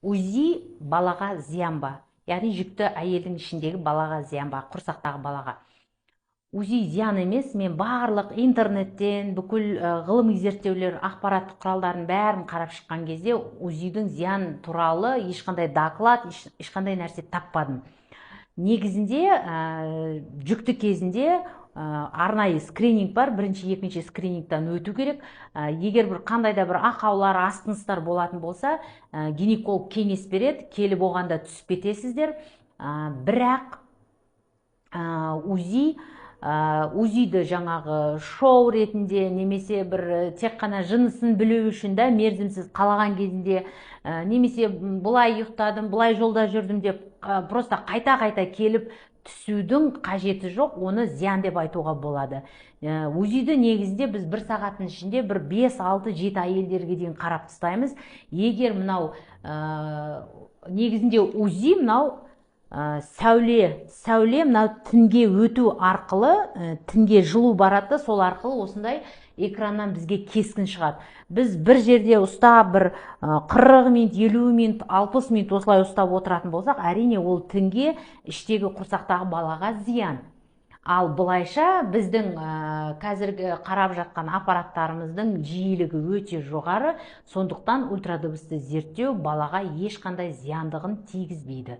УЗИ балаға зиян ба? Яғни жүкті әйелдің ішіндегі балаға зиян ба, құрсақтағы балаға? УЗИ зиян емес. Мен барлық интернеттен, бүкіл ғылыми зерттеулер, ақпараттық құралдардың бәрін қарап шыққан кезде, УЗИ-дің зиян туралы ешқандай доклад, ешқандай нәрсе таппадым. Негізінде жүкті кезінде арнайы скрининг бар, бірінші, екінші скринингтан өту керек. Егер бір қандай да бір ақаулар, астыныстар болатын болса, гинеколог кеңес береді, келіп оған да түсіп кетесіздер. Бірақ УЗИ-ді жаңағы шоу ретінде немесе бір тек қана жынысын білу үшін да, мерзімсіз, қалаған кезінде, немесе былай ұйықтадым, былай жолда жүрдім деп, просто қайта-қайта келіп түсудің қажеті жоқ, оны зиян деп айтуға болады. УЗИ-ді негізінде біз бір сағаттың ішінде бір 5, 6, 7 әйелдерге дейін қарап тастаймыз. Егер мынау негізінде УЗИ мынау сәуле мынау тінге өту арқылы, тінге жылу барады, сол арқылы осындай экраннан бізге кескін шығады. Біз бір жерде ұстап бір 40 минут, 50 минут, 60 минут осылай ұстап отыратын болсақ, әрине, ол тінге, іштегі құрсақтағы балаға зиян. Ал былайша біздің қазіргі қарап жатқан аппараттарымыздың жиілігі өте жоғары, сондықтан ультрадыбысты зерттеу балаға ешқандай зияндығын тигізбейді.